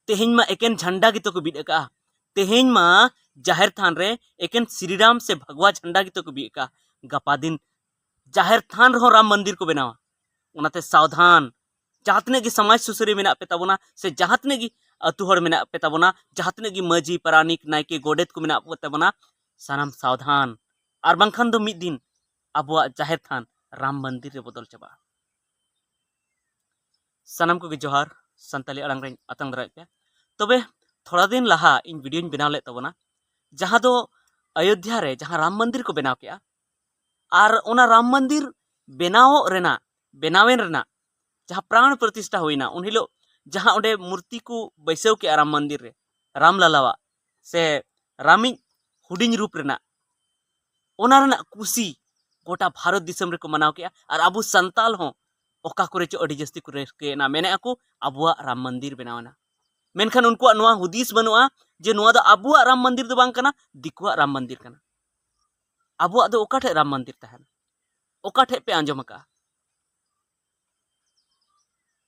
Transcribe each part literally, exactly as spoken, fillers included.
ᱛᱮᱦᱮᱧ ᱢᱟ ᱮᱠᱮᱱ ᱡᱷᱟᱱᱰᱟ ᱜᱮᱛᱚ ᱠᱚ ᱵᱤᱫ ᱟᱠᱟᱜᱼᱟ᱾ ᱛᱮᱦᱮᱧ ᱢᱟ ᱡᱟᱦᱮᱨ ᱛᱷᱟᱱ ᱨᱮ ᱮᱠᱮᱱ ᱥᱨᱤᱨᱟᱢ ᱥᱮ ᱵᱷᱟᱜᱽᱣᱟ ᱡᱷᱟᱱᱰᱟ ᱜᱮᱛᱚ ᱠᱚ ᱵᱤᱫ ᱟᱠᱟᱜᱼᱟ᱾ ᱜᱟᱯᱟ ᱫᱤᱱ ᱡᱟᱦᱮᱨ ᱛᱷᱟᱱ ᱨᱮᱦᱚᱸ ᱨᱟᱢ ᱢᱚᱱᱫᱤᱨ ᱠᱚ ᱵᱮᱱᱟᱣᱟ᱾ ᱚᱱᱟᱛᱮ ᱥᱟᱣᱫᱷᱟᱱ, ᱡᱟᱦᱟᱸ ᱛᱤᱱᱟᱹᱜ ᱜᱮ ᱥᱚᱢᱟᱡᱽ ᱥᱩᱥᱟᱹᱨᱤᱭᱟᱹ ᱢᱮᱱᱟᱜ ᱯᱮ ᱛᱟᱵᱚᱱᱟ, ᱥᱮ ᱡᱟᱦᱟᱸ ᱛᱤᱱᱟᱹᱜ ᱜᱮ ᱟᱹᱛᱩ ᱦᱚᱲ ᱢᱮᱱᱟᱜ ᱯᱮ ᱛᱟᱵᱚᱱᱟ, ᱡᱟᱦᱟᱸ ᱛᱤᱱᱟᱹᱜ ᱜᱮ ᱢᱟᱹᱡᱷᱤ, ᱯᱟᱨᱟᱱᱤᱠ, ᱱᱟᱭᱠᱮ, ᱜᱚᱰᱮᱛ ᱠᱚ ᱢᱮᱱᱟᱜ ᱯᱮ ᱛᱟᱵᱚᱱᱟ, ᱥᱟᱱᱟᱢ ᱥᱟᱣᱫᱷᱟᱱ, ᱟᱨ ᱵᱟᱝᱠᱷᱟᱱ ᱫᱚ ᱢᱤᱫ ᱫᱤᱱ ᱟᱵᱚᱣᱟᱜ ᱡᱟᱦᱮᱨ ᱛᱷᱟᱱ ᱨᱟᱢ ᱢᱚᱱᱫᱤᱨ ᱨᱮ ᱵᱚᱫᱚᱞ ᱪᱟᱵᱟᱜᱼᱟ᱾ ᱥᱟᱱᱟᱢ ᱠᱚᱜᱮ ᱡᱚᱦᱟᱨ, ᱥᱟᱱᱛᱟᱞᱤ ᱟᱲᱟᱝ ᱨᱮᱧ ᱟᱛᱟᱝ ᱫᱟᱲᱮᱭᱟᱜ ᱯᱮᱭᱟ᱾ ᱛᱚᱵᱮ ᱛᱷᱚᱲᱟ ᱫᱤᱱ ᱞᱟᱦᱟ ᱤᱧ ᱵᱷᱤᱰᱤᱭᱳᱧ ᱵᱮᱱᱟᱣ ᱞᱮᱫ ᱛᱟᱵᱚᱱᱟ, ᱡᱟᱦᱟᱸ ᱫᱚ ᱚᱭᱳᱫᱽᱫᱷᱟ ᱨᱮ ᱡᱟᱦᱟᱸ ᱨᱟᱢ ᱢᱚᱱᱫᱤᱨ ᱠᱚ ᱵᱮᱱᱟᱣ ᱠᱮᱜᱼᱟ, ᱟᱨ ᱚᱱᱟ ᱨᱟᱢ ᱢᱚᱱᱫᱤᱨ ᱵᱮᱱᱟᱣᱚᱜ ᱨᱮᱱᱟᱜ, ᱵᱮᱱᱟᱣᱮᱱ ᱨᱮᱱᱟᱜ ᱡᱟᱦᱟᱸ ᱯᱨᱟᱬ ᱯᱨᱚᱛᱤᱥᱴᱷᱟ ᱦᱩᱭᱱᱟ, ᱩᱱ ᱦᱤᱞᱳᱜ ᱡᱟᱦᱟᱸ ᱚᱸᱰᱮ ᱢᱩᱨᱛᱤ ᱠᱚ ᱵᱟᱹᱭᱥᱟᱹᱣ ᱠᱮᱜᱼᱟ ᱨᱟᱢ ᱢᱚᱱᱫᱤᱨ ᱨᱮ, ᱨᱟᱢ ᱞᱟᱞᱟᱣᱟᱜ ᱥᱮ ᱨᱟᱢᱤᱡ ᱦᱩᱰᱤᱧ ᱨᱩᱯ ᱨᱮᱱᱟᱜ, ᱚᱱᱟ ᱨᱮᱱᱟᱜ ᱠᱩᱥᱤ ᱜᱚᱴᱟ ᱵᱷᱟᱨᱚᱛ ᱫᱤᱥᱚᱢ ᱨᱮᱠᱚ ᱢᱟᱱᱟᱣ ᱠᱮᱜᱼᱟ᱾ ᱟᱨ ᱟᱵᱚ ᱥᱟᱱᱛᱟᱞ ᱦᱚᱸ ᱚᱠᱟ ᱠᱚᱨᱮ ᱪᱚ ᱟᱹᱰᱤ ᱡᱟᱹᱥᱛᱤ ᱠᱚ ᱨᱟᱹᱥᱠᱟᱹᱭᱮᱱᱟ, ᱢᱮᱱᱮᱫᱼᱟ ᱠᱚ ᱟᱵᱚᱣᱟᱜ ᱨᱟᱢ ᱢᱚᱱᱫᱤᱨ ᱵᱮᱱᱟᱣ ᱮᱱᱟ᱾ ᱢᱮᱱᱠᱷᱟᱱ ᱩᱱᱠᱩᱣᱟᱜ ᱱᱚᱣᱟ ᱦᱩᱫᱤᱥ ᱵᱟᱹᱱᱩᱜᱼᱟ ᱡᱮ ᱱᱚᱣᱟ ᱫᱚ ᱟᱵᱚᱣᱟᱜ ᱨᱟᱢ ᱢᱚᱱᱫᱤᱨ ᱫᱚ ᱵᱟᱝ ᱠᱟᱱᱟ, ᱫᱤᱠᱩᱣᱟᱜ ᱨᱟᱢ ᱢᱚᱱᱫᱤᱨ ᱠᱟᱱᱟ᱾ ᱟᱵᱚᱣᱟᱜ ᱫᱚ ᱚᱠᱟ ᱴᱷᱮᱡ ᱨᱟᱢ ᱢᱚᱱᱫᱤᱨ ᱛᱟᱦᱮᱱᱟ? ᱚᱠᱟ ᱴᱷᱮᱡ ᱯᱮ ᱟᱸᱡᱚᱢ ᱟᱠᱟᱜᱼᱟ?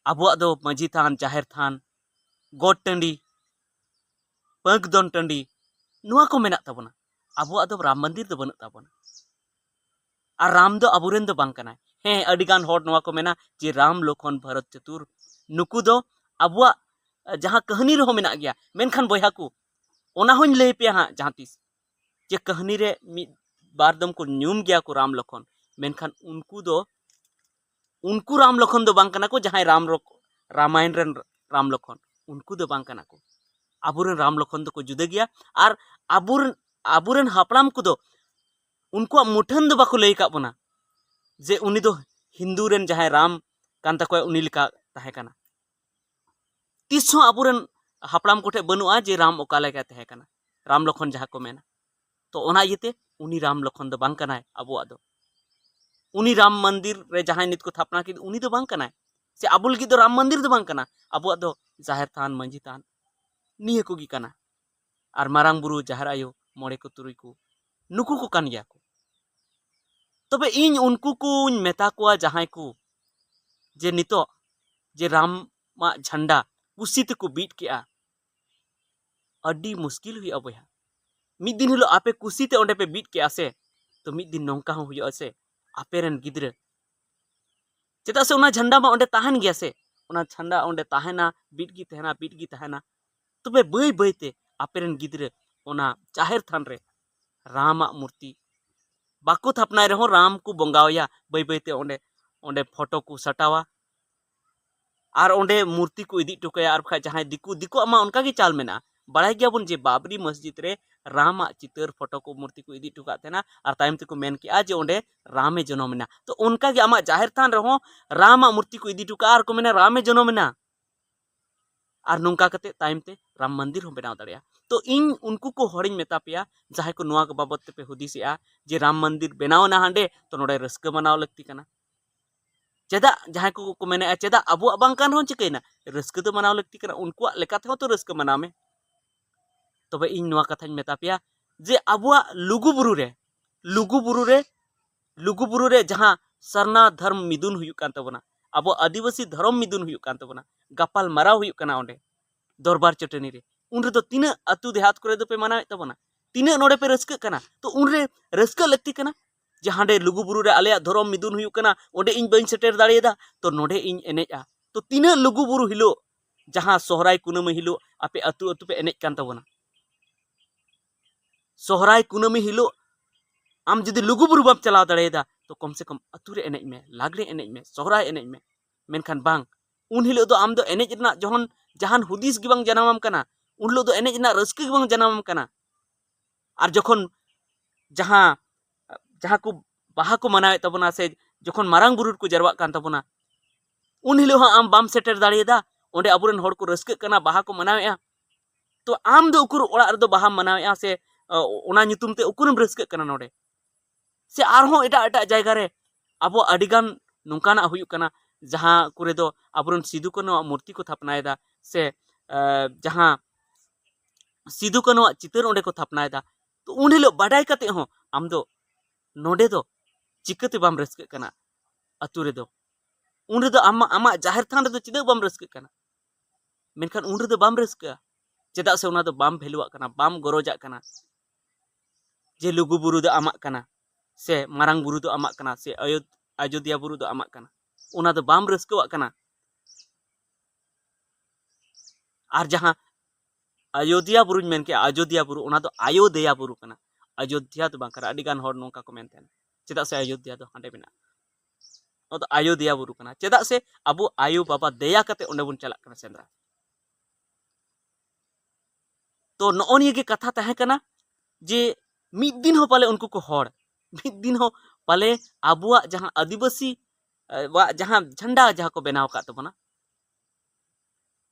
ᱟᱵᱚᱣᱟᱜ ᱫᱚ ᱢᱟᱹᱡᱷᱤ ᱛᱷᱟᱱ, ᱡᱟᱦᱮᱨ ᱛᱷᱟᱱ, ᱜᱚᱴ ᱴᱟᱺᱰᱤ, ᱯᱟᱹᱠ ᱫᱚᱱ ᱴᱟᱺᱰᱤ, ᱱᱚᱣᱟ ᱠᱚ ᱢᱮᱱᱟᱜ ᱛᱟᱵᱚᱱᱟ᱾ ᱟᱵᱚᱣᱟᱜ ᱫᱚ ᱨᱟᱢ ᱢᱚᱱᱫᱤᱨ ᱫᱚ ᱵᱟᱹᱱᱩᱜ ᱛᱟᱵᱚᱱᱟ᱾ ᱟᱨ ᱨᱟᱢ ᱫᱚ ᱟᱵᱚᱨᱮᱱ ᱫᱚ ᱵᱟᱝ ᱠᱟᱱᱟᱭ᱾ ᱦᱮᱸ, ᱟᱹᱰᱤ ᱜᱟᱱ ᱦᱚᱲ ᱱᱚᱣᱟ ᱠᱚ ᱢᱮᱱᱟ ᱡᱮ ᱨᱟᱢ, ᱞᱚᱠᱷᱚᱱ, ᱵᱷᱚᱨᱚᱛ, ᱪᱚᱛᱩᱨ, ᱱᱩᱠᱩ ᱫᱚ ᱟᱵᱚᱣᱟᱜ, ᱟᱸ, ᱡᱟᱦᱟᱸ ᱠᱟᱹᱦᱱᱤ ᱨᱮᱦᱚᱸ ᱢᱮᱱᱟᱜ ᱜᱮᱭᱟ᱾ ᱢᱮᱱᱠᱷᱟᱱ ᱵᱚᱭᱦᱟ ᱠᱚ, ᱚᱱᱟ ᱦᱚᱸᱧ ᱞᱟᱹᱭ ᱯᱮᱭᱟ ᱦᱟᱸᱜ ᱡᱟᱦᱟᱸ ᱛᱤᱥ, ᱡᱮ ᱠᱟᱹᱦᱱᱤ ᱨᱮ ᱢᱤᱫ ᱵᱟᱨ ᱫᱚᱢ ᱠᱚ ᱧᱩᱢ ᱜᱮᱭᱟ ᱠᱚ ᱨᱟᱢ, ᱞᱚᱠᱷᱚᱱ, ᱢᱮᱱᱠᱷᱟᱱ ᱩᱱᱠᱩ ᱫᱚ, ᱩᱱᱠᱩ ᱨᱟᱢ, ᱞᱚᱠᱷᱚᱱ ᱫᱚ ᱵᱟᱝ ᱠᱟᱱᱟ ᱠᱚ ᱡᱟᱦᱟᱸᱭ ᱨᱟᱢ ᱨᱚᱠ-, ᱨᱟᱢᱟᱭᱚᱱ ᱨᱮᱱ ᱨᱟᱢ, ᱞᱚᱠᱷᱚᱱ, ᱩᱱᱠᱩ ᱫᱚ ᱵᱟᱝ ᱠᱟᱱᱟ ᱠᱚ᱾ ᱟᱵᱚᱨᱮᱱ ᱨᱟᱢ, ᱞᱚᱠᱷᱚᱱ ᱫᱚᱠᱚ ᱡᱩᱫᱟᱹ ᱜᱮᱭᱟ᱾ ᱟᱨ ᱟᱵᱚᱨᱮᱱ, ᱟᱵᱚᱨᱮᱱ ᱦᱟᱯᱲᱟᱢ ᱠᱚᱫᱚ ᱩᱱᱠᱩᱣᱟᱜ ᱢᱩᱴᱷᱟᱹᱱ ᱫᱚ ᱵᱟᱠᱚ ᱞᱟᱹᱭ ᱟᱠᱟᱫ ᱵᱚᱱᱟ ᱡᱮ ᱩᱱᱤ ᱫᱚ ᱦᱤᱱᱫᱩ ᱨᱮᱱ ᱡᱟᱦᱟᱸᱭ ᱨᱟᱢ ᱠᱟᱱ ᱛᱟᱠᱚᱣᱟ, ᱩᱱᱤ ᱞᱮᱠᱟ ᱛᱟᱦᱮᱸ ᱠᱟᱱᱟ᱾ ᱛᱤᱥ ᱦᱚᱸ ᱟᱵᱚᱨᱮᱱ ᱦᱟᱯᱲᱟᱢ ᱠᱚᱴᱷᱮᱱ ᱵᱟᱹᱱᱩᱜᱼᱟ ᱡᱮ ᱨᱟᱢ ᱚᱠᱟ ᱞᱮᱠᱟᱭ ᱛᱟᱦᱮᱸ ᱠᱟᱱᱟ, ᱨᱟᱢ, ᱞᱚᱠᱷᱚᱱ ᱡᱟᱦᱟᱸ ᱠᱚ ᱢᱮᱱᱟ᱾ ᱛᱚ, ᱚᱱᱟ ᱤᱭᱟᱹᱛᱮ ᱩᱱᱤ ᱨᱟᱢ, ᱞᱚᱠᱷᱚᱱ ᱫᱚ ᱵᱟᱝ ᱠᱟᱱᱟᱭ ᱟᱵᱚᱣᱟᱜ ᱫᱚ᱾ ᱩᱱᱤ ᱨᱟᱢ ᱢᱚᱱᱫᱤᱨ ᱨᱮ ᱡᱟᱦᱟᱸᱭ ᱱᱤᱛ ᱠᱚ ᱛᱷᱟᱯᱱᱟ ᱠᱮᱫ, ᱩᱱᱤ ᱫᱚ ᱵᱟᱝ ᱠᱟᱱᱟᱭ᱾ ᱥᱮ ᱟᱵᱚ ᱞᱟᱹᱜᱤᱫ ᱫᱚ ᱨᱟᱢ ᱢᱚᱱᱫᱤᱨ ᱫᱚ ᱵᱟᱝ ᱠᱟᱱᱟ᱾ ᱟᱵᱚᱣᱟᱜ ᱫᱚ ᱡᱟᱦᱮᱨ ᱛᱷᱟᱱ, ᱢᱟᱹᱡᱷᱤ ᱛᱷᱟᱱ, ᱱᱤᱭᱟᱹ ᱠᱚᱜᱮ ᱠᱟᱱᱟ᱾ ᱟᱨ ᱢᱟᱨᱟᱝ ᱵᱩᱨᱩ, ᱡᱟᱦᱮᱨ ᱟᱭᱳ, ᱢᱚᱬᱮ ᱠᱚ, ᱛᱩᱨᱩᱭ ᱠᱚ, ᱱᱩᱠᱩ ᱠᱚ ᱠᱟᱱ ᱜᱮᱭᱟ ᱠᱚ᱾ ᱛᱚᱵᱮ ᱤᱧ ᱩᱱᱠᱩ ᱠᱚᱧ ᱢᱮᱛᱟ ᱠᱚᱣᱟ ᱡᱟᱦᱟᱸᱭ ᱠᱚ ᱡᱮ ᱱᱤᱛᱚᱜ ᱡᱮ ᱨᱟᱢᱟᱜ ᱡᱷᱟᱱᱰᱟ ᱠᱩᱥᱤ ᱛᱮᱠᱚ ᱵᱤᱫ ᱠᱮᱜᱼᱟ, ᱟᱹᱰᱤ ᱢᱩᱥᱠᱤᱞ ᱦᱩᱭᱩᱜᱼᱟ ᱵᱚᱭᱦᱟ᱾ ᱢᱤᱫ ᱫᱤᱱ ᱦᱤᱞᱳᱜ ᱟᱯᱮ ᱠᱩᱥᱤᱛᱮ ᱚᱸᱰᱮ ᱯᱮ ᱵᱤᱫ ᱠᱮᱜᱼᱟ ᱥᱮ, ᱛᱚ ᱢᱤᱫ ᱫᱤᱱ ᱱᱚᱝᱠᱟ ᱦᱚᱸ ᱦᱩᱭᱩᱜᱼᱟ ᱥᱮ, ᱟᱯᱮ ᱨᱮᱱ ᱜᱤᱫᱽᱨᱟᱹ, ᱪᱮᱫᱟᱜ ᱥᱮ ᱚᱱᱟ ᱡᱷᱟᱱᱰᱟ ᱢᱟ ᱚᱸᱰᱮ ᱛᱟᱦᱮᱱ ᱜᱮᱭᱟ ᱥᱮ, ᱚᱱᱟ ᱡᱷᱟᱱᱰᱟ ᱚᱸᱰᱮ ᱛᱟᱦᱮᱱᱟ, ᱵᱤᱫ ᱜᱮ ᱛᱟᱦᱮᱱᱟ, ᱵᱤᱫ ᱜᱮ ᱛᱟᱦᱮᱱᱟ᱾ ᱛᱚᱵᱮ ᱵᱟᱹᱭ ᱵᱟᱹᱭᱛᱮ ᱟᱯᱮ ᱨᱮᱱ ᱜᱤᱫᱽᱨᱟᱹ ᱚᱱᱟ ᱡᱟᱦᱮᱨ ᱛᱷᱟᱱ ᱨᱮ ᱨᱟᱢᱟᱜ ᱢᱩᱨᱛᱤ ᱵᱟᱠᱚ ᱛᱷᱟᱯᱱᱟᱭ ᱨᱮᱦᱚᱸ ᱨᱟᱢ ᱠᱚ ᱵᱚᱸᱜᱟᱣᱟᱭᱟ, ᱵᱟᱹᱭ ᱵᱟᱹᱭᱛᱮ ᱚᱸᱰᱮ, ᱚᱸᱰᱮ ᱯᱷᱳᱴᱳ ᱠᱚ ᱥᱟᱴᱟᱣᱟ᱾ ᱟᱨ ᱚᱸᱰᱮ ᱢᱩᱨᱛᱤ ᱠᱚ ᱤᱫᱤ ᱦᱚᱴᱚ ᱠᱟᱭᱟ᱾ ᱟᱨ ᱵᱟᱠᱷᱟᱡ ᱡᱟᱦᱟᱸᱭ ᱫᱤᱠᱩ, ᱫᱤᱠᱩᱣᱟᱜ ᱢᱟ ᱚᱱᱠᱟ ᱜᱮ ᱪᱟᱞ ᱢᱮᱱᱟᱜᱼᱟ, ᱵᱟᱲᱟᱭ ᱜᱮᱭᱟᱵᱚᱱ ᱡᱮ ᱵᱟᱵᱨᱤ ᱢᱚᱥᱡᱤᱫ ᱨᱮ ᱨᱟᱢᱟᱜ ᱪᱤᱛᱟᱹᱨ, ᱯᱷᱳᱴᱳ ᱠᱚ, ᱢᱩᱨᱛᱤ ᱠᱚ ᱤᱫᱤ ᱦᱚᱴᱚ ᱠᱟᱜ ᱛᱟᱦᱮᱱᱟ, ᱟᱨ ᱛᱟᱭᱚᱢ ᱛᱮᱠᱚ ᱢᱮᱱ ᱠᱮᱜᱼᱟ ᱡᱮ ᱚᱸᱰᱮ ᱨᱟᱢᱮ ᱡᱚᱱᱚᱢ ᱮᱱᱟ᱾ ᱛᱚ ᱚᱱᱠᱟ ᱜᱮ ᱟᱢᱟᱜ ᱡᱟᱦᱮᱨ ᱛᱷᱟᱱ ᱨᱮᱦᱚᱸ ᱨᱟᱢᱟᱜ ᱢᱩᱨᱛᱤ ᱠᱚ ᱤᱫᱤ ᱦᱚᱴᱚ ᱠᱟᱜᱼᱟ ᱟᱨ ᱠᱚ ᱢᱮᱱᱟ ᱨᱟᱢᱮ ᱡᱚᱱᱚᱢ ᱮᱱᱟ᱾ ᱟᱨ ᱱᱚᱝᱠᱟ ᱠᱟᱛᱮ ᱛᱟᱭᱚᱢ ᱛᱮ ᱨᱟᱢ ᱢᱚᱱᱫᱤᱨ ᱦᱚᱸ ᱵᱮᱱᱟᱣ ᱫᱟᱲᱮᱭᱟᱜᱼᱟ᱾ ᱛᱚ ᱤᱧ ᱩᱱᱠᱩ ᱠᱚ ᱦᱚᱲᱤᱧ ᱢᱮᱛᱟ ᱯᱮᱭᱟ, ᱡᱟᱦᱟᱸᱭ ᱠᱚ ᱱᱚᱣᱟ ᱠᱚ ᱵᱟᱵᱚᱫ ᱛᱮᱯᱮ ᱦᱩᱫᱤᱥᱮᱜᱼᱟ ᱡᱮ ᱨᱟᱢ ᱢᱚᱱᱫᱤᱨ ᱵᱮᱱᱟᱣ ᱮᱱᱟ ᱦᱟᱸᱰᱮ, ᱛᱚ ᱱᱚᱰᱮ ᱨᱟᱹᱥᱠᱟᱹ ᱢᱟᱱᱟᱣ ᱞᱟᱹᱠᱛᱤ ᱠᱟᱱᱟ᱾ ᱪᱮᱫᱟᱜ ᱡᱟᱦᱟᱸᱭ ᱠᱚ ᱠᱚ ᱢᱮᱱᱮᱜᱼᱟ, ᱪᱮᱫᱟᱜ ᱟᱵᱚᱣᱟᱜ ᱵᱟᱝ ᱠᱟᱱ ᱨᱮᱦᱚᱸ ᱪᱤᱠᱟᱹᱭᱮᱱᱟ, ᱨᱟᱹᱥᱠᱟᱹ ᱫᱚ ᱢᱟᱱᱟᱣ ᱞᱟᱹᱠᱛᱤ ᱠᱟᱱᱟ, ᱩᱱᱠᱩᱣᱟᱜ ᱞᱮᱠᱟ ᱛᱮᱦᱚᱸ ᱛᱚ ᱨᱟᱹᱥᱠᱟᱹ ᱢᱟᱱᱟᱣ ᱢᱮ᱾ ᱛᱚᱵᱮ ᱤᱧ ᱱᱚᱣᱟ ᱠᱟᱛᱷᱟᱧ ᱢᱮᱛᱟ ᱯᱮᱭᱟ ᱡᱮ ᱟᱵᱚᱣᱟᱜ ᱞᱩᱜᱩ ᱵᱩᱨᱩ ᱨᱮ, ᱞᱩᱜᱩ ᱵᱩᱨᱩ ᱨᱮ, ᱞᱩᱜᱩ ᱵᱩᱨᱩ ᱨᱮ ᱡᱟᱦᱟᱸ ᱥᱟᱨᱱᱟ ᱫᱷᱚᱨᱢ ᱢᱤᱫᱩᱱ ᱦᱩᱭᱩᱜ ᱠᱟᱱ ᱛᱟᱵᱚᱱᱟ, ᱟᱵᱚ ᱟᱹᱫᱤᱵᱟᱹᱥᱤ ᱫᱷᱚᱨᱚᱢ ᱢᱤᱫᱩᱱ ᱦᱩᱭᱩᱜ ᱠᱟᱱ ᱛᱟᱵᱚᱱᱟ, ᱜᱟᱯᱟᱞ ᱢᱟᱨᱟᱣ ᱦᱩᱭᱩᱜ ᱠᱟᱱᱟ ᱚᱸᱰᱮ ᱫᱚᱨᱵᱟᱨ ᱪᱟᱹᱴᱟᱹᱱᱤ ᱨᱮ, ᱩᱱ ᱨᱮᱫᱚ ᱛᱤᱱᱟᱹᱜ ᱟᱹᱛᱩ ᱫᱮᱦᱟᱛ ᱠᱚᱨᱮ ᱫᱚᱯᱮ ᱢᱟᱱᱟᱣᱮᱫ ᱛᱟᱵᱚᱱᱟ, ᱛᱤᱱᱟᱹᱜ ᱱᱚᱰᱮ ᱯᱮ ᱨᱟᱹᱥᱠᱟᱹᱜ ᱠᱟᱱᱟ? ᱛᱚ ᱩᱱᱨᱮ ᱨᱟᱹᱥᱠᱟᱹ ᱞᱟᱹᱠᱛᱤ ᱠᱟᱱᱟ ᱡᱮ ᱦᱟᱸᱰᱮ ᱞᱩᱜᱩ ᱵᱩᱨᱩ ᱨᱮ ᱟᱞᱮᱭᱟᱜ ᱫᱷᱚᱨᱚᱢ ᱢᱤᱫᱩᱱ ᱦᱩᱭᱩᱜ ᱠᱟᱱᱟ, ᱚᱸᱰᱮ ᱤᱧ ᱵᱟᱹᱧ ᱥᱮᱴᱮᱨ ᱫᱟᱲᱮᱭᱟᱫᱟ, ᱛᱚ ᱱᱚᱰᱮ ᱤᱧ ᱮᱱᱮᱡᱼᱟ᱾ ᱛᱚ ᱛᱤᱱᱟᱹᱜ ᱞᱩᱜᱩ ᱵᱩᱨᱩ ᱦᱤᱞᱳᱜ, ᱡᱟᱦᱟᱸ ᱥᱚᱦᱨᱟᱭ ᱠᱩᱱᱟᱹᱢᱤ ᱦᱤᱞᱳᱜ ᱟᱯᱮ ᱟᱹᱛᱩ ᱟᱹᱛᱩ ᱯᱮ ᱮᱱᱮᱡ ᱠᱟᱱ ᱛᱟᱵᱚᱱᱟ, ᱥᱚᱦᱨᱟᱭ ᱠᱩᱱᱟᱹᱢᱤ ᱦᱤᱞᱳᱜ ᱟᱢ ᱡᱩᱫᱤ ᱞᱩᱜᱩ ᱵᱩᱨᱩ ᱵᱟᱢ ᱪᱟᱞᱟᱣ ᱫᱟᱲᱮᱭᱟᱫᱟ, ᱛᱚ ᱠᱚᱢ ᱥᱮ ᱠᱚᱢ ᱟᱹᱛᱩ ᱨᱮ ᱮᱱᱮᱡ ᱢᱮ, ᱞᱟᱜᱽᱲᱮ ᱮᱱᱮᱡ ᱢᱮ, ᱥᱚᱦᱨᱟᱭ ᱮᱱᱮᱡ ᱢᱮ᱾ ᱢᱮᱱᱠᱷᱟᱱ ᱵᱟᱝ, ᱩᱱ ᱦᱤᱞᱳᱜ ᱫᱚ ᱟᱢ ᱫᱚ ᱮᱱᱮᱡ ᱨᱮᱱᱟᱜ ᱡᱚᱦᱚᱱ ᱡᱟᱦᱟᱱ ᱦᱩᱫᱤᱥ ᱜᱮ ᱵᱟᱝ ᱡᱟᱱᱟᱢᱟᱢ ᱠᱟᱱᱟ, ᱩᱱ ᱦᱤᱞᱳᱜ ᱫᱚ ᱮᱱᱮᱡ ᱨᱮᱱᱟᱜ ᱨᱟᱹᱥᱠᱟᱹ ᱜᱮ ᱵᱟᱝ ᱡᱟᱱᱟᱢᱟᱢ ᱠᱟᱱᱟ᱾ ᱟᱨ ᱡᱚᱠᱷᱚᱱ ᱡᱟᱦᱟᱸ, ᱡᱟᱦᱟᱸ ᱠᱚ ᱵᱟᱦᱟ ᱠᱚ ᱢᱟᱱᱟᱣᱮᱫ ᱛᱟᱵᱚᱱᱟ ᱥᱮ ᱡᱚᱠᱷᱚᱱ ᱢᱟᱨᱟᱝ ᱵᱩᱨᱩ ᱨᱮᱠᱚ ᱡᱟᱨᱣᱟᱜ ᱠᱟᱱ ᱛᱟᱵᱚᱱᱟ, ᱩᱱ ᱦᱤᱞᱳᱜ ᱦᱚᱸ ᱟᱢ ᱵᱟᱢ ᱥᱮᱴᱮᱨ ᱫᱟᱲᱮᱭᱟᱫᱟ, ᱚᱸᱰᱮ ᱟᱵᱚᱨᱮᱱ ᱦᱚᱲ ᱠᱚ ᱨᱟᱹᱥᱠᱟᱹᱜ ᱠᱟᱱᱟ, ᱵᱟᱦᱟ ᱠᱚ ᱢᱟᱱᱟᱣᱮᱫᱼᱟ, ᱛᱚ ᱟᱢ ᱫᱚ ᱩᱠᱩᱨ ᱚᱲᱟᱜ ᱨᱮᱫᱚ ᱵᱟᱦᱟᱢ ᱢᱟᱱᱟᱣᱮᱫᱼᱟ ᱥᱮ, ᱚ, ᱚᱱᱟ ᱧᱩᱛᱩᱢ ᱛᱮ ᱩᱠᱩᱨᱮᱢ ᱨᱟᱹᱥᱠᱟᱹᱜ ᱠᱟᱱᱟ ᱱᱚᱰᱮ? ᱥᱮ ᱟᱨᱦᱚᱸ ᱮᱴᱟᱜ ᱮᱴᱟᱜ ᱡᱟᱭᱜᱟ ᱨᱮ ᱟᱵᱚ ᱟᱹᱰᱤᱜᱟᱱ ᱱᱚᱝᱠᱟᱱᱟᱜ ᱦᱩᱭᱩᱜ ᱠᱟᱱᱟ, ᱡᱟᱦᱟᱸ ᱠᱚᱨᱮ ᱫᱚ ᱟᱵᱚᱨᱮᱱ ᱥᱤᱫᱩ ᱠᱟᱹᱱᱩᱣᱟᱜ ᱢᱩᱨᱛᱤ ᱠᱚ ᱛᱷᱟᱯᱱᱟᱭᱮᱫᱟ ᱥᱮ, ᱮ, ᱡᱟᱦᱟᱸ ᱥᱤᱫᱩ ᱠᱟᱹᱱᱩᱣᱟᱜ ᱪᱤᱛᱟᱹᱨ ᱚᱸᱰᱮ ᱠᱚ ᱛᱷᱟᱯᱱᱟᱭᱮᱫᱟ᱾ ᱛᱚ ᱩᱱ ᱦᱤᱞᱳᱜ ᱵᱟᱰᱟᱭ ᱠᱟᱛᱮ ᱦᱚᱸ ᱟᱢ ᱫᱚ ᱱᱚᱰᱮ ᱫᱚ ᱪᱤᱠᱟᱹᱛᱮ ᱵᱟᱢ ᱨᱟᱹᱥᱠᱟᱹᱜ ᱠᱟᱱᱟ? ᱟᱹᱛᱩ ᱨᱮᱫᱚ ᱩᱱ ᱨᱮᱫᱚ ᱟᱢᱟᱜ, ᱟᱢᱟᱜ ᱡᱟᱦᱮᱨ ᱛᱷᱟᱱ ᱨᱮᱫᱚ ᱪᱮᱫᱟᱜ ᱵᱟᱢ ᱨᱟᱹᱥᱠᱟᱹᱜ ᱠᱟᱱᱟ? ᱢᱮᱱᱠᱷᱟᱱ ᱩᱱ ᱨᱮᱫᱚ ᱵᱟᱢ ᱨᱟᱹᱥᱠᱟᱹᱜᱼᱟ᱾ ᱪᱮᱫᱟᱜ ᱥᱮ ᱚᱱᱟ ᱫᱚ ᱵᱟᱢ ᱵᱷᱮᱞᱩᱣᱟᱜ ᱠᱟᱱᱟ, ᱵᱟᱢ ᱜᱚᱨᱚᱡᱟᱜ ᱠᱟᱱᱟ ᱡᱮ ᱞᱩᱜᱩ ᱵᱩᱨᱩ ᱫᱚ ᱟᱢᱟᱜ ᱠᱟᱱᱟ ᱥᱮ ᱢᱟᱨᱟᱝ ᱵᱩᱨᱩ ᱫᱚ ᱟᱢᱟᱜ ᱠᱟᱱᱟ ᱥᱮ ᱟᱭᱳ-, ᱟᱡᱳᱫᱤᱭᱟ ᱵᱩᱨᱩ ᱫᱚ ᱟᱢᱟᱜ ᱠᱟᱱᱟ᱾ ᱚᱱᱟ ᱫᱚ ᱵᱟᱢ ᱨᱟᱹᱥᱠᱟᱹᱣᱟᱜ ᱠᱟᱱᱟ᱾ ᱟᱨ ᱡᱟᱦᱟᱸ ᱟᱭᱳᱫᱤᱭᱟ ᱵᱩᱨᱩᱧ ᱢᱮᱱ ᱠᱮᱜᱼᱟ, ᱟᱡᱳᱫᱤᱭᱟ ᱵᱩᱨᱩ, ᱚᱱᱟ ᱫᱚ ᱟᱭᱳᱫᱮᱭᱟ ᱵᱩᱨᱩ ᱠᱟᱱᱟ, ᱟᱡᱳᱫᱷᱭᱟ ᱫᱚ ᱵᱟᱝ ᱠᱟᱱᱟ᱾ ᱟᱹᱰᱤ ᱜᱟᱱ ᱦᱚᱲ ᱱᱚᱝᱠᱟ ᱠᱚ ᱢᱮᱱ ᱛᱟᱦᱮᱱᱟ, ᱪᱮᱫᱟᱜ ᱥᱮ ᱟᱭᱳᱫᱷᱭᱟ ᱫᱚ ᱦᱟᱸᱰᱮ ᱢᱮᱱᱟᱜᱼᱟ᱾ ᱚᱱᱟ ᱫᱚ ᱟᱭᱳᱫᱮᱭᱟ ᱵᱩᱨᱩ ᱠᱟᱱᱟ, ᱪᱮᱫᱟᱜ ᱥᱮ ᱟᱵᱚ ᱟᱭᱳ ᱵᱟᱵᱟ ᱫᱮᱭᱟ ᱠᱟᱛᱮ ᱚᱸᱰᱮ ᱵᱚᱱ ᱪᱟᱞᱟᱜ ᱠᱟᱱᱟ ᱥᱮᱸᱫᱽᱨᱟ᱾ ᱛᱚ ᱱᱚᱜᱼᱚ ᱱᱤᱭᱟᱹ ᱜᱮ ᱠᱟᱛᱷᱟ ᱛᱟᱦᱮᱸ ᱠᱟᱱᱟ ᱡᱮ ᱢᱤᱫ ᱫᱤᱱ ᱦᱚᱸ ᱯᱟᱞᱮ ᱩᱱᱠᱩ ᱠᱚ ᱦᱚᱲ, ᱢᱤᱫ ᱫᱤᱱ ᱦᱚᱸ ᱯᱟᱞᱮ ᱟᱵᱚᱣᱟᱜ ᱡᱟᱦᱟᱸ ᱟᱹᱫᱤᱵᱟᱹᱥᱤ, ᱮ, ᱣᱟᱜ ᱡᱟᱦᱟᱸ ᱡᱷᱟᱱᱰᱟ ᱡᱟᱦᱟᱸ ᱠᱚ ᱵᱮᱱᱟᱣ ᱟᱠᱟᱫ ᱛᱟᱵᱚᱱᱟ,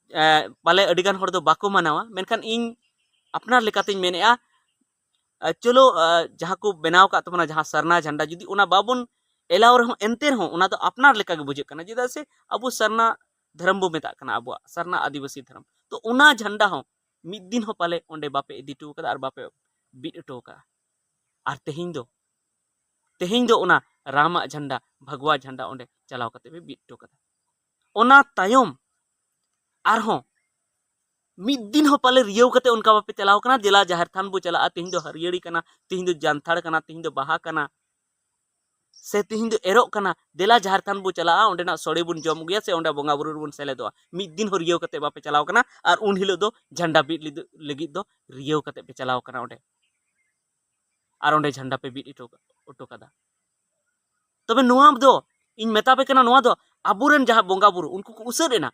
ᱮ, ᱯᱟᱞᱮ ᱟᱹᱰᱤᱜᱟᱱ ᱦᱚᱲ ᱫᱚ ᱵᱟᱠᱚ ᱢᱟᱱᱟᱣᱟ, ᱢᱮᱱᱠᱷᱟᱱ ᱤᱧ ᱟᱯᱱᱟᱨ ᱞᱮᱠᱟᱛᱤᱧ ᱢᱮᱱᱮᱫᱼᱟ, ᱮ, ᱪᱚᱞᱚ, ᱮ, ᱡᱟᱦᱟᱸ ᱠᱚ ᱵᱮᱱᱟᱣ ᱟᱠᱟᱫ ᱛᱟᱵᱚᱱᱟ, ᱡᱟᱦᱟᱸ ᱥᱟᱨᱱᱟ ᱡᱷᱟᱱᱰᱟ, ᱡᱩᱫᱤ ᱚᱱᱟ ᱵᱟᱵᱚᱱ ᱮᱞᱟᱣ ᱨᱮᱦᱚᱸ, ᱮᱱᱛᱮ ᱨᱮᱦᱚᱸ ᱚᱱᱟ ᱫᱚ ᱟᱯᱱᱟᱨ ᱞᱮᱠᱟ ᱜᱮ ᱵᱩᱡᱷᱟᱹᱜ ᱠᱟᱱᱟ, ᱪᱮᱫᱟᱜ ᱥᱮ ᱟᱵᱚ ᱥᱟᱨᱱᱟ ᱫᱷᱚᱨᱚᱢ ᱵᱚ ᱢᱮᱛᱟᱜ ᱠᱟᱱᱟ, ᱟᱵᱚᱣᱟᱜ ᱥᱟᱨᱱᱟ ᱟᱹᱫᱤᱵᱟᱹᱥᱤ ᱫᱷᱚᱨᱚᱢ᱾ ᱛᱚ ᱚᱱᱟ ᱡᱷᱟᱱᱰᱟ ᱦᱚᱸ ᱢᱤᱫ ᱫᱤᱱ ᱦᱚᱸ ᱯᱟᱞᱮ ᱚᱸᱰᱮ ᱵᱟᱯᱮ ᱤᱫᱤ ᱦᱚᱴᱚ ᱠᱟᱫᱟ ᱟᱨ ᱵᱟᱯᱮ ᱵᱤᱫ ᱦᱚᱴᱚ ᱠᱟᱜᱼᱟ᱾ ᱟᱨ ᱛᱮᱦᱮᱧ ᱫᱚ, ᱛᱮᱦᱮᱧ ᱫᱚ ᱚᱱᱟ ᱨᱟᱢᱟᱜ ᱡᱷᱟᱱᱰᱟ, ᱵᱷᱟᱜᱽᱣᱟ ᱡᱷᱟᱱᱰᱟ ᱚᱸᱰᱮ ᱪᱟᱞᱟᱣ ᱠᱟᱛᱮ ᱯᱮ ᱵᱤᱫ ᱦᱚᱴᱚ ᱠᱟᱫᱟ᱾ ᱚᱱᱟ ᱛᱟᱭᱚᱢ ᱟᱨᱦᱚᱸ ᱢᱤᱫ ᱫᱤᱱ ᱦᱚᱸ ᱯᱟᱞᱮ ᱨᱤᱭᱟᱹᱣ ᱠᱟᱛᱮ ᱚᱱᱠᱟ ᱵᱟᱯᱮ ᱪᱟᱞᱟᱣ ᱠᱟᱱᱟ, ᱫᱮᱞᱟ ᱡᱟᱦᱮᱨ ᱛᱷᱟᱱ ᱵᱚ ᱪᱟᱞᱟᱜᱼᱟ, ᱛᱮᱦᱮᱧ ᱫᱚ ᱦᱟᱹᱨᱭᱟᱹᱲᱤ ᱠᱟᱱᱟ, ᱛᱮᱦᱮᱧ ᱫᱚ ᱡᱟᱱᱛᱷᱟᱲ ᱠᱟᱱᱟ, ᱛᱮᱦᱮᱧ ᱫᱚ ᱵᱟᱦᱟ ᱠᱟᱱᱟ, ᱥᱮ ᱛᱮᱦᱮᱧ ᱫᱚ ᱮᱨᱚᱜ ᱠᱟᱱᱟ, ᱫᱮᱞᱟ ᱡᱟᱦᱮᱨ ᱛᱷᱟᱱ ᱵᱚ ᱪᱟᱞᱟᱜᱼᱟ, ᱚᱸᱰᱮᱱᱟᱜ ᱥᱚᱲᱮ ᱵᱚᱱ ᱡᱚᱢ ᱟᱹᱜᱩᱭᱟ, ᱥᱮ ᱚᱸᱰᱮ ᱵᱚᱸᱜᱟ ᱵᱩᱨᱩ ᱨᱮᱵᱚᱱ ᱥᱮᱞᱮᱫᱚᱜᱼᱟ᱾ ᱢᱤᱫ ᱫᱤᱱ ᱦᱚᱸ ᱨᱤᱭᱟᱹᱣ ᱠᱟᱛᱮ ᱵᱟᱯᱮ ᱪᱟᱞᱟᱣ ᱠᱟᱱᱟ, ᱟᱨ ᱩᱱ ᱦᱤᱞᱳᱜ ᱫᱚ ᱡᱷᱟᱱᱰᱟ ᱵᱤᱫ ᱞᱤᱫ-, ᱞᱟᱹᱜᱤᱫ ᱫᱚ ᱨᱤᱭᱟᱹᱣ ᱠᱟᱛᱮ ᱯᱮ ᱪᱟᱞᱟᱣ ᱠᱟᱱᱟ ᱚᱸᱰᱮ, ᱟᱨ ᱚᱸᱰᱮ ᱡᱷᱟᱱᱰᱟ ᱯᱮ ᱵᱤᱫ ᱦᱚᱴᱚ, ᱦᱚᱴᱚ ᱠᱟᱫᱟ᱾ ᱛᱚᱵᱮ ᱱᱚᱣᱟ ᱫᱚ, ᱤᱧ ᱢᱮᱛᱟ ᱯᱮ ᱠᱟᱱᱟ, ᱱᱚᱣᱟ ᱫᱚ ᱟᱵᱚᱨᱮᱱ ᱡᱟᱦᱟᱸ ᱵᱚᱸᱜᱟ ᱵᱩᱨᱩ, ᱩᱱᱠᱩ ᱠᱚ ᱩᱥᱟᱹᱫ ᱮᱱᱟ᱾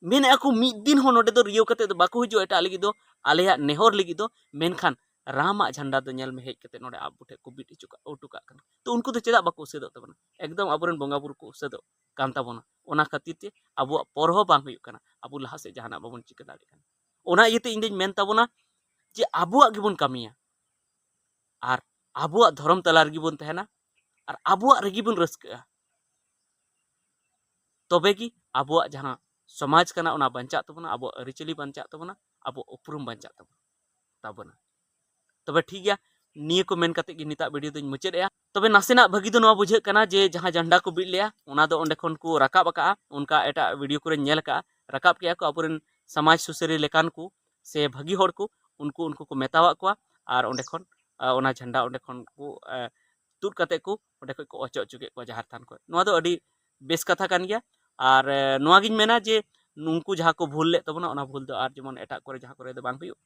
ᱢᱮᱱᱮᱫᱼᱟ ᱠᱚ, ᱢᱤᱫ ᱫᱤᱱ ᱦᱚᱸ ᱱᱚᱰᱮ ᱫᱚ ᱨᱤᱭᱟᱹᱣ ᱠᱟᱛᱮ ᱫᱚ ᱵᱟᱠᱚ ᱦᱤᱡᱩᱜᱼᱟ ᱮᱴᱟᱜ ᱞᱟᱹᱜᱤᱫ ᱫᱚ, ᱟᱞᱮᱭᱟᱜ ᱱᱮᱦᱚᱨ ᱞᱟᱹᱜᱤᱫ ᱫᱚ, ᱢᱮᱱᱠᱷᱟᱱ ᱨᱟᱢᱟᱜ ᱡᱷᱟᱱᱰᱟ ᱫᱚ ᱧᱮᱞ ᱢᱮ ᱦᱮᱡ ᱠᱟᱛᱮ ᱱᱚᱰᱮ ᱟᱵᱚ ᱴᱷᱮᱱ ᱠᱚ ᱵᱤᱫ ᱦᱚᱪᱚ ᱠᱟᱜ, ᱦᱚᱴᱚ ᱠᱟᱜ ᱠᱟᱱᱟ᱾ ᱛᱚ ᱩᱱᱠᱩ ᱫᱚ ᱪᱮᱫᱟᱜ ᱵᱟᱠᱚ ᱩᱥᱟᱹᱫᱚᱜ ᱛᱟᱵᱚᱱᱟ? ᱮᱠᱫᱚᱢ ᱟᱵᱚᱨᱮᱱ ᱵᱚᱸᱜᱟ ᱵᱩᱨᱩ ᱠᱚ ᱩᱥᱟᱹᱫᱚᱜ ᱠᱟᱱ ᱛᱟᱵᱚᱱᱟ᱾ ᱚᱱᱟ ᱠᱷᱟᱹᱛᱤᱨ ᱛᱮ ᱟᱵᱚᱣᱟᱜ ᱯᱚᱨ ᱦᱚᱸ ᱵᱟᱝ ᱦᱩᱭᱩᱜ ᱠᱟᱱᱟ, ᱟᱵᱚ ᱞᱟᱦᱟ ᱥᱮᱫ ᱡᱟᱦᱟᱱᱟᱜ ᱵᱟᱵᱚᱱ ᱪᱤᱠᱟᱹ ᱫᱟᱲᱮᱭᱟᱜ ᱠᱟᱱᱟ᱾ ᱚᱱᱟ ᱤᱭᱟᱹᱛᱮ ᱤᱧ ᱫᱚᱧ ᱢᱮᱱ ᱛᱟᱵᱚᱱᱟ ᱡᱮ ᱟᱵᱚᱣᱟᱜ ᱜᱮᱵᱚᱱ ᱠᱟᱹᱢᱤᱭᱟ, ᱟᱨ ᱟᱵᱚᱣᱟᱜ ᱫᱷᱚᱨᱚᱢ ᱛᱟᱞᱟ ᱨᱮᱜᱮ ᱵᱚᱱ ᱛᱟᱦᱮᱱᱟ, ᱟᱨ ᱟᱵᱚᱣᱟᱜ ᱨᱮᱜᱮ ᱵᱚᱱ ᱨᱟᱹᱥᱠᱟᱹᱜᱼᱟ᱾ ᱛᱚᱵᱮ ᱜᱮ ᱟᱵᱚᱣᱟᱜ ᱡᱟᱦᱟᱸ ᱥᱚᱢᱟᱡᱽ ᱠᱟᱱᱟ, ᱚᱱᱟ ᱵᱟᱧᱪᱟᱜ ᱛᱟᱵᱚᱱᱟ, ᱟᱵᱚᱣᱟᱜ ᱟᱹᱨᱤᱪᱟᱹᱞᱤ ᱵᱟᱧᱪᱟᱜ ᱛᱟᱵᱚᱱᱟ, ᱟᱵᱚᱣᱟᱜ ᱩᱯᱨᱩᱢ ᱵᱟᱧᱪᱟᱜ ᱛᱟᱵᱚᱱᱟ, ᱛᱟᱵᱚᱱᱟ᱾ ᱛᱚᱵᱮ ᱴᱷᱤᱠ ᱜᱮᱭᱟ, ᱱᱤᱭᱟᱹ ᱠᱚ ᱢᱮᱱ ᱠᱟᱛᱮ ᱜᱮ ᱱᱤᱛᱟᱜ video ᱫᱚᱧ ᱢᱩᱪᱟᱹᱫ ᱮᱜᱼᱟ᱾ ᱛᱚᱵᱮ ᱱᱟᱥᱮᱱᱟᱜ ᱵᱷᱟᱹᱜᱤ ᱫᱚ ᱱᱚᱣᱟ ᱵᱩᱡᱷᱟᱹᱜ ᱠᱟᱱᱟ ᱡᱮ ᱡᱟᱦᱟᱸ ᱡᱷᱟᱱᱰᱟ ᱠᱚ ᱵᱤᱫ ᱞᱮᱜᱼᱟ, ᱚᱱᱟ ᱫᱚ ᱚᱸᱰᱮ ᱠᱷᱚᱱ ᱠᱚ ᱨᱟᱠᱟᱵ ᱟᱠᱟᱜᱼᱟ, ᱚᱱᱠᱟ ᱮᱴᱟᱜ video ᱠᱚᱨᱮᱧ ᱧᱮᱞ ᱟᱠᱟᱜᱼᱟ, ᱨᱟᱠᱟᱵ ᱠᱮᱜᱼᱟ ᱠᱚ ᱟᱵᱚᱨᱮᱱ ᱥᱚᱢᱟᱡᱽ ᱥᱩᱥᱟᱹᱨᱤᱭᱟᱹ ᱞᱮᱠᱟᱱ ᱠᱚ, ᱥᱮ ᱵᱷᱟᱹᱜᱤ ᱦᱚᱲ ᱠᱚ, ᱩᱱᱠᱩ ᱩᱱᱠᱩ ᱠᱚ ᱢᱮᱛᱟᱣᱟᱫ ᱠᱚᱣᱟ ᱟᱨ ᱚᱸᱰᱮ ᱠᱷᱚᱱ ᱚᱱᱟ ᱡᱷᱟᱱᱰᱟ ᱚᱸᱰᱮ ᱠᱷᱚᱱ ᱠᱚ ᱛᱩᱫ ᱠᱟᱛᱮ ᱠᱚ ᱚᱸᱰᱮ ᱠᱷᱚᱱ ᱠᱚ ᱚᱪᱚᱜ ᱦᱚᱪᱚ ᱠᱮᱫ ᱠᱚᱣᱟ ᱡᱟᱦᱮᱨ ᱛᱷᱟᱱ ᱠᱷᱚᱱ᱾ ᱱᱚᱣᱟ ᱫᱚ ᱟᱹᱰᱤ ᱵᱮᱥ ᱠᱟᱛᱷᱟ ᱠᱟᱱ ᱜᱮᱭᱟ᱾ ᱟᱨ ᱱᱚᱣᱟᱜᱤᱧ ᱢᱮᱱᱟ ᱡᱮ ᱱᱩᱠᱩ ᱡᱟᱦᱟᱸ ᱠᱚ ᱵᱷᱩᱞ ᱞᱮᱫ ᱛᱟᱵᱚᱱᱟ, ᱚᱱᱟ ᱵᱷᱩᱞ ᱫᱚ ᱟᱨ ᱡᱮᱢᱚᱱ ᱮᱴᱟᱜ ᱠᱚᱨᱮ ᱡᱟᱦᱟᱸ ᱠᱚᱨᱮ ᱫᱚ ᱵᱟᱝ ᱦᱩᱭᱩᱜ᱾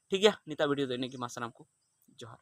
ᱴᱷᱤᱠ ᱜᱮᱭᱟ, ᱱᱤᱛᱟᱜ ᱵᱷᱤᱰᱤᱭᱳ ᱫᱚ ᱤᱱᱟᱹᱜ ᱜᱮ᱾ ᱢᱟ ᱥᱟᱱᱟᱢ ᱠᱚ ᱡᱚᱦᱟᱨ᱾